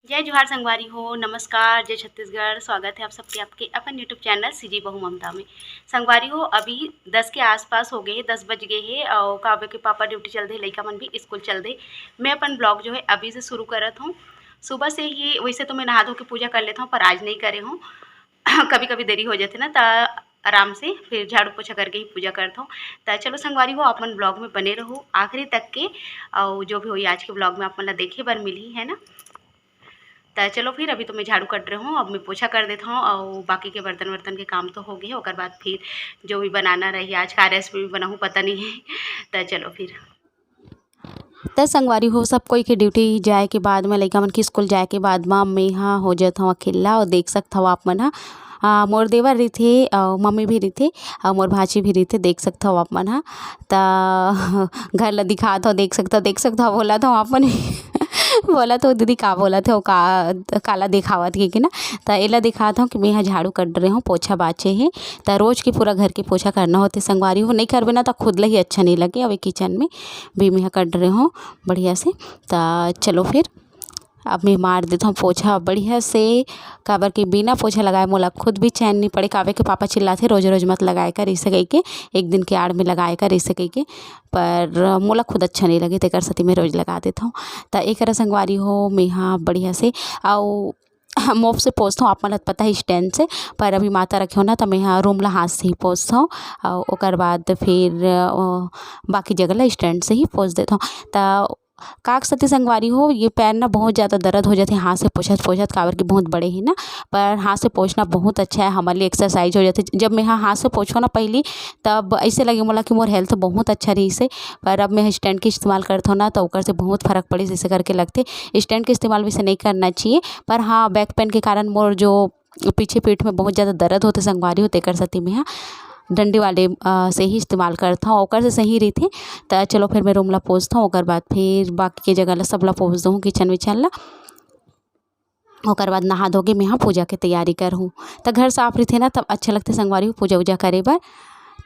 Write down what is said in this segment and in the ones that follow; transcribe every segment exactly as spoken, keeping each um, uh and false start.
जय जोहार संगवारी हो, नमस्कार, जय छत्तीसगढ़। स्वागत है आप सबके आपके अपन YouTube चैनल सीजी बहू ममता में। संगवारी हो, अभी दस के आसपास हो गए, दस बज गए हैं और काव्य के पापा ड्यूटी चल दे, लइका मन भी स्कूल चल दे। मैं अपन ब्लॉग जो है अभी से शुरू करत हूँ। सुबह से ही वैसे तो मैं नहा धो के पूजा कर लेता हूँ, पर आज नहीं करे हूँ। कभी कभी देरी हो जाते ना, त आराम से फिर झाड़ू पोछा करके ही पूजा करता हूँ। त चलो संगवारी हो, अपन ब्लॉग में बने रहो आखिरी तक के, और जो भी होई आज के ब्लॉग में आप मन ला देखे बर मिली है ना। त चलो फिर, अभी तो मैं झाड़ू कट रही हूँ, अब मैं पोछा कर देता हूँ और बाकी के बर्तन वर्तन के काम तो हो गए, ओकर बाद फिर जो भी बनाना रही, आज का रेसिपी भी बनाऊँ पता नहीं है। त चलो फिर। त संगवारी हो, सब कोई के ड्यूटी जाए के बाद में, लइका मन के स्कूल जाए के बाद में, मैं हा हो जात हूँ अकेला। और देख सकत हव आप मन हा, आ, मोर देवर रहिथे और मम्मी भी रहिथे और मोर भांची भी रहिथे, देख सकत हव आप मन हा। त घर ला दिखात हव, देख सकत हव, देख सकत हव, बोलत हव आप मन। बोलत हव दीदी, का बोलत हव, का काला दिखावत के कि ना। त एला दिखात हव कि मैं हा झाड़ू कट रहे हूँ, पोछा बाचे हे। त रोज के पूरा घर के पोछा करना होथे संगवारी हो, नहीं करबे ना त खुद ला ही अच्छा नहीं लगे। अब किचन में भी मैं हा कट रहे हूँ बढ़िया से। त चलो फिर, अब मैं मार देत हूँ पोछा बढ़िया से, काबर कि बिना पोछा लगाए मोला खुद भी चैन नहीं पड़े। काव्य के पापा चिल्लाथे, "रोज रोज मत लगाए कर," ऐसे कह के, एक दिन के आड़ में लगाए कर, ऐसे कह के, पर मोला खुद अच्छा नहीं लगे, तेकर सेती मैं रोज लगा देत हूँ। त एकरा संगवारी हो, मैं हा बढ़िया से, अउ मोप से पोछत हूँ, आप मन ल पता है स्टैंड से, पर अभी माता रखे हो ना, त मैं हा रूम ला हाथ से ही पोछत हूँ, अउ ओकर बाद फिर, अ, बाकी जगह ला स्टैंड से ही पोछ देत हूँ। त काक सती संगवारी हो, ये पैर ना बहुत ज़्यादा दर्द हो जाथे हाथ से पोछत पोछत, काबर कि बहुत बड़े ही ना, पर हाथ से पोछना बहुत अच्छा है, हमारे लिए एक्सरसाइज हो जाथे। जब मैं हा-, हाथ से पोछो ना पहली, तब ऐसे लगे मोला कि मोर हेल्थ बहुत अच्छा रही से, पर अब मैं स्टैंड के इस्तेमाल करत हूँ ना, तो ओकर से बहुत फर्क पड़े, जैसे करके लगथे। स्टैंड के इस्तेमाल वैसे नहीं करना चाहिए, पर हाँ, बैक पेन के कारण मोर जो पीछे पीठ में बहुत ज़्यादा दर्द होथे संगवारी हो, तेकर सेती मैं हा डंडी वाले, अ, से ही इस्तेमाल करत हूँ, ओकर से सही रहिथे। त चलो फिर मैं रूम ला पोछत हूँ, ओकर बाद फिर बाकी के जगह ला सब ला पोछ दूँ, किचन विचन ला। ओकर बाद नहा धो के मैं हा पूजा के तैयारी करहूँ। त घर साफ रहिथे ना, तब अच्छा लगथे संगवारी हो पूजा उजा करे बर।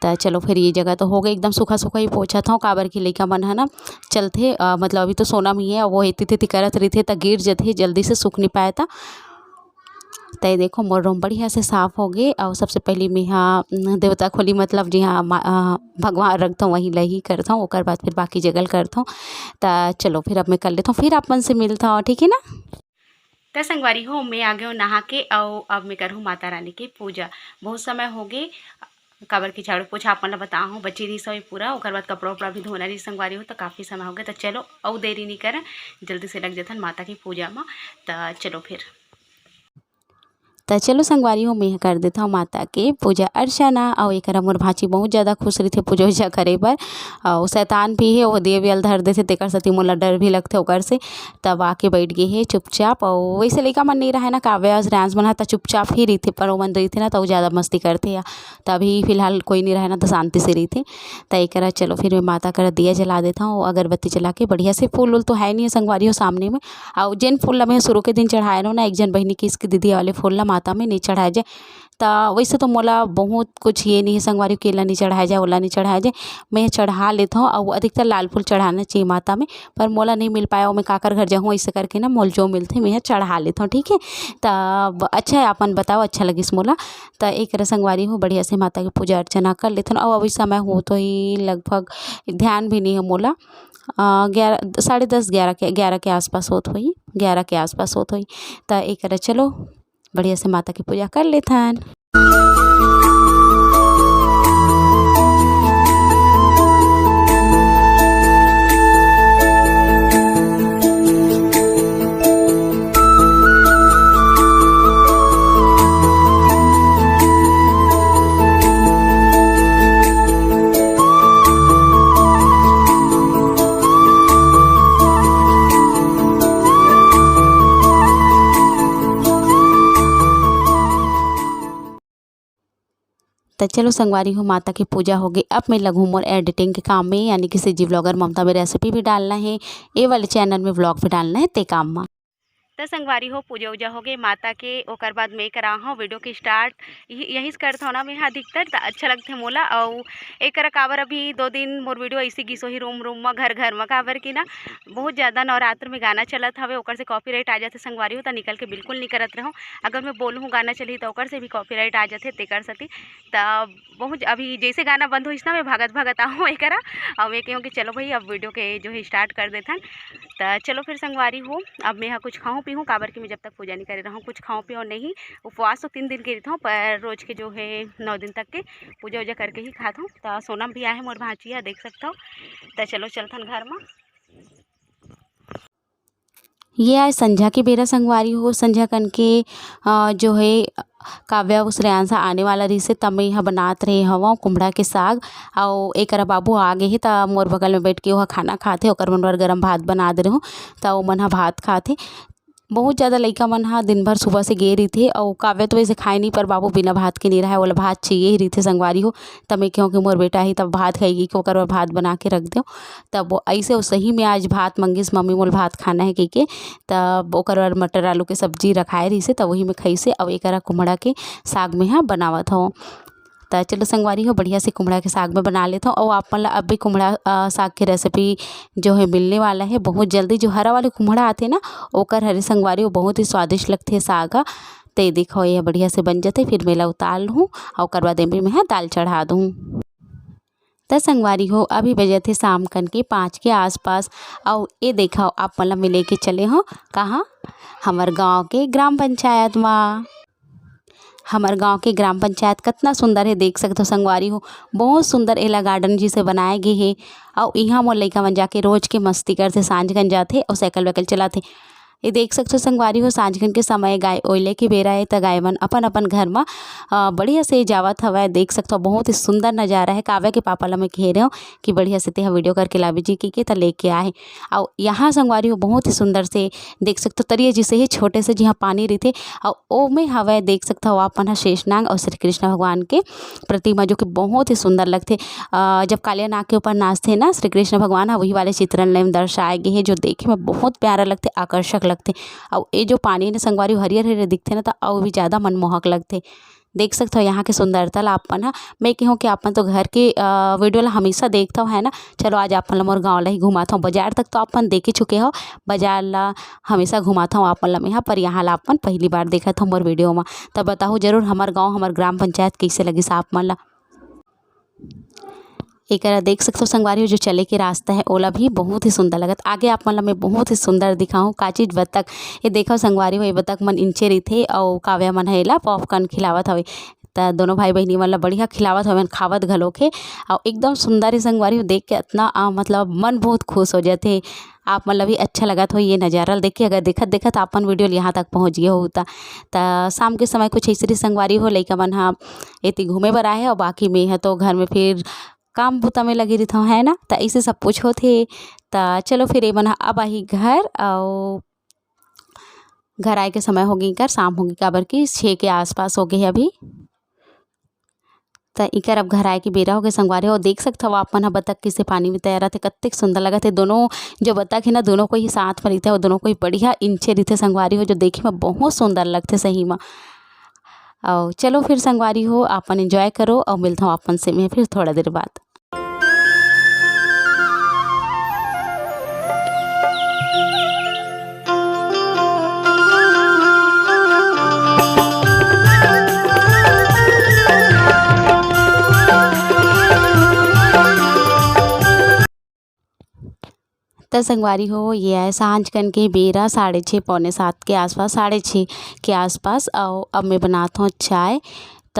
त चलो फिर ये जगह तो हो गई एकदम सूखा सूखा ही पोछत हूँ, काबर कि लइका मन ह ना चलथे, अ, मतलब अभी तो सोना में ही है, वो एती तेती करत रहिथे त गिर जथे, जल्दी से सूख नहीं पाए। त त ये देखो मोर रूम बढ़िया से साफ हो गे। और सबसे पहले मैं हा, उम, देवता खोली, मतलब जी हाँ, मा-, अ, भगवान रखत हूँ, वहीं ला ही करत हूँ, ओकर बाद फिर बाकी जगह ल करत हूँ। त चलो फिर अब मैं कर लेत हूँ, फिर आप मन से मिलत हूँ, ठीक है ना। त संगवारी हो, मैं आ गए हूँ नहा के, और अब मैं करहूँ माता रानी के पूजा। बहुत समय हो गए, काबर कि झाड़ू पोछा आप मन ला बता हूँ, बची रही सभी पूरा, ओकर बाद कपड़ा उपड़ा भी धोना रही संगवारी हो, त काफ़ी समय हो गए। त चलो, अउ देरी नहीं करन, जल्दी से लग जथन माता की पूजा में। त चलो फिर। त चलो संगवारी हो, मैं कर देता हूँ माता के पूजा अर्चना। और एकरा मोर भांची बहुत ज़्यादा खुश रहिथे पूजा उजा करे बर। और शैतान भी है, वो देव यल धर देथे, तेकर सेती मोला डर भी लगथे ओकर से। तब आके बैठ गई है चुपचाप। और वैसे लइका मन नहीं रहे ना, काव्य और श्रेयांश मन ह त चुपचाप ही रहिथे, पर ओमन रहिथे ना, त वो ज़्यादा मस्ती करथे। या त अभी फिलहाल कोई नहीं रहे ना, त शांति से रहिथे। त एकरा चलो फिर मैं माता करा दिया जला देता हूँ, अगरबत्ती जला के बढ़िया से। फूल उल तो है नहीं है संगवारी हो सामने में, और जेन फूल ला मैं शुरू के दिन चढ़ाए रहो ना, एक जन बहिनी किस की दीदी वाले फूल ला माता में नहीं चढ़ाए जाए। त वैसे तो मोला बहुत कुछ ये नहीं है संगवारी, केला नहीं चढ़ाए जाए, ओला नहीं चढ़ाए जाए, मैं चढ़ा लेता हूँ। और अधिकतर लाल फूल चढ़ाना चाहिए माता में, पर मोला नहीं मिल पाया, मैं काकर घर जाऊँ, ऐसे करके ना मोल जो मिलते मैं चढ़ा लेता हूँ, ठीक है। तब अच्छा है, अपन बताओ, अच्छा लगिस मोला। त एक संगवारी हो, बढ़िया से माता की पूजा अर्चना कर लेथन। और अभी समय हो तो ही लगभग ध्यान भी नहीं है मोला, अ, ग्यारह, साढ़े दस, ग्यारह के, ग्यारह के आसपास होत होई, ग्यारह के आसपास होत होई। त एक चलो बढ़िया से माता की पूजा कर लेथन। त चलो संगवारी हो, माता के पूजा हो गई। अब मैं लगहूँ मोर एडिटिंग के काम में, यानी कि सीजी व्लॉगर ममता में रेसिपी भी डालना है, ये वाले चैनल में व्लॉग भी डालना है, ते काम में। त संगवारी हो, पूजा उजा हो गे माता के, ओकर बाद मैं करा हूँ वीडियो के स्टार्ट। यही, यही से करत हूँ ना मैं ह अधिकतर, त अच्छा लगथे मोला। अउ एक करा काबर अभी दो दिन मोर वीडियो ऐसे गिसो ही रूम रूम म, घर घर म, काबर कि ना बहुत ज़्यादा नवरात्र में गाना चलत हवे, ओकर से कॉपीराइट आ जाथे संगवारी हो, त निकल के बिल्कुल नहीं करत रहूँ। अगर मैं बोलूँ गाना चलही त ओकर से भी कॉपीराइट आ जाथे, तेकर सेती। त बहुत अभी जैसे गाना बंद होइस ना, मैं भागत भागत आहूँ एकरा, अउ मैं कहूँ कि चलो भाई अब वीडियो के जो है स्टार्ट कर देथन। त चलो फिर संगवारी हो, अब मैं ह कुछ खाऊँ पीहूँ, काबर कि मैं जब तक पूजा नहीं करे रहूँ कुछ खाऊँ पीऊँ नहीं। उपवास तो तीन दिन के रहता हूँ, पर रोज के जो है नौ दिन तक के पूजा उजा करके ही खात हूँ। त सोनम भी आए हैं मोर भांचिया, देख सकता हूँ। त चलो चलथन घर में। ये आए संझा के बेरा संगवारी हो, संझा कन के, अ, जो है काव्या अउ श्रेयांश आने वाला रहिसे, त मैं ह बनात रहे हवं कुम्हड़ा के साग। अउ एकरा बाबू आ गे हे, त मोर बगल में बैठ के ओहा खाना खाथे, ओकर मन बर गरम भात बना दे रहूँ, त ओ मन ह भात खाथे। बहुत ज़्यादा लइका मन ह दिन भर सुबह से गे रहिथे, अउ काव्या तो वैसे खाए नहीं, पर बाबू बिना भात के नहीं रहे, ओला भात चाहिए ही रहिथे संगवारी हो। त मैं कहूँ कि मोर बेटा ही तब भात खाएगी, कि ओकर बर भात बना के रख देव। तब वो ऐसे वो सही में आज भात मंगिस, "मम्मी मोला भात खाना है," कहिके। तब ओकर बर मटर आलू के सब्जी रखाए रहिसे, तब वही में खइसे। अउ एकरा कुम्हड़ा के साग में ह बनावत हव। त चलो संगवारी हो, बढ़िया से कुम्हड़ा के साग में बना लेत हव। अउ आप मन ला अब भी कुम्हड़ा, अ, साग के रेसिपी जो है मिलने वाला है बहुत जल्दी। जो हरा वाले कुम्हड़ा आथे ना, ओकर हरे संगवारी हो बहुत ही स्वादिष्ट लगथे साग ह। ते देखो, ये बढ़िया से बन जथे, फिर मैं ला उतार लूँ अउ ओकर बाद एमे मैं ह दाल चढ़ा दूँ। त संगवारी हो, अभी बजत हे शाम कन के पाँच के आसपास। अउ ए देखव, आप मन ला मैं लेके चले हव कहाँ, हमर गाँव के ग्राम पंचायत मा। हमर गाँव के ग्राम पंचायत कतना सुंदर हे, देख सकत हो संगवारी हो, बहुत सुंदर एला गार्डन जैसे बनाए गे हे। अउ इहाँ मोर लइका मन जाके रोज के मस्ती करथे, सांझ कन जाथे अउ साइकिल वाइकिल चलाथे। ये देख सकथो संगवारी हो, सांझ खन के समय गाय ओइले के बेरा हे, त गाय मन अपन-अपन घर म, अ, बढ़िया से जावत हवय। देख सकथो, बहुत ही सुंदर नजारा हे। काव्या के पापा ल मैं कहे रेहेंव कि बढ़िया से तेहा वीडियो करके लाबे जी कहिके, त लेके आए हे। अउ यहाँ संगवारी हो, बहुत ही सुंदर से देख सकथो, तरिया जइसे हे छोटे से, जिहाँ पानी रहिथे, अउ ओमे हवय, देख सकथो आप मन ह, शेषनाग अउ श्री कृष्ण भगवान के प्रतिमा, जो कि बहुत ही सुंदर लगथे। अ, जब कालिया नाग के ऊपर नाचथे ना श्री कृष्ण भगवान ह, वही वाले चित्रण ल एम दर्शाए गे हे, जो देखे में बहुत प्यारा लगथे, आकर्षक लगथे। अउ ए जो पानी न संगवारी हरियर-हरियर दिखथे ना, त अउ भी ज़्यादा मनमोहक लगथे। देख सकथव यहाँ के सुंदरता ला आप मन ह। मैं कहूँ कि आप मन तो घर के, अ, वीडियो ला हमेशा देखथव, है ना? चलो, आज आप मन ला मोर गाँव ला ही घुमाथव। बाजार तक तो आप मन देखे चुके हव, बाजार ला हमेशा घुमाथव आप मन ला मैं ह, पर यहाँ ला आप मन पहली बार देखत हव मोर वीडियो म। त बताहू जरूर, हमर गाँव, हमर ग्राम पंचायत कइसे लगिस आप मन ला। एकरा देख सकथव संगवारी हो, जो चले के रास्ता हे, ओला भी बहुत ही सुंदर लगत। आगे आप मन ला मैं बहुत ही सुंदर दिखाहूँ, का चीज, बत्तख। ये देखव संगवारी हो, ये बत्तख मन इंचे रहिथे अउ काव्या मन ह एला पॉपकॉर्न खिलावत हवे। त दोनों भाई बहिनी मन ला बढ़िया खिलावत हवे, खावत घलोक हे। अउ एकदम सुंदर हे संगवारी हो, देख के अतना, अ, मतलब मन बहुत खुश हो जाथे। आप मन ला भी अच्छा लगत होही ये नजारा ल देख के। अगर देखत देखत आप मन वीडियो ल यहाँ तक पहुँच गे हो त, त शाम के समय कुछ ऐसरी संगवारी हो, लइका मन ह एती घूमे बर आए हे, अउ बाकी मैं ह तो घर में फिर काम बुता में लगे रहिथव, है ना? त ऐसे सब कुछ होथे। त चलो फिर, एमन ह अब आही घर, अउ घर आए के समय हो गे, कर शाम हो गे, काबर कि छः के आसपास हो गे हे अभी। त इकर अब घर आए के बेरा हो गे संगवारी हो। देख सकथव आप मन ह बतख कइसे पानी में तैरत हे, कतेक सुंदर लगत हे। दोनों जो बतख हे ना, दोनों कोई साथ में रहिथे, अउ दोनों कोई बढ़िया इंचे रहिथे संगवारी हो, जो देखे में बहुत सुंदर लगथे सही में। अउ चलो फिर संगवारी हो, आप मन एंजॉय करो अउ मिलथव आप मन से मैं फिर थोड़ा देर बाद। त संगवारी हो, ये आय सांझ कन के बेरा, साढ़े छः, पौने सात के आसपास, साढ़े छः के आसपास। अउ अब मैं बनात हौं चाय। त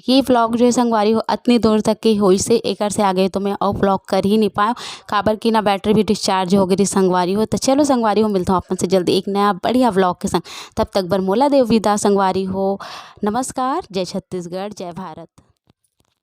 ये व्लॉग जो है संगवारी हो, अतनी दूर तक के होइस हे, एकर से आगे तो मैं अउ व्लॉग कर ही नहीं पाएंव, काबर कि ना बैटरी भी डिस्चार्ज हो गे रहिस संगवारी हो। त चलो संगवारी हो, मिलत हौं आप मन से जल्दी एक नया बढ़िया व्लॉग के संग। तब तक बर मोला देव विदा संगवारी हो। नमस्कार, जय छत्तीसगढ़, जय भारत।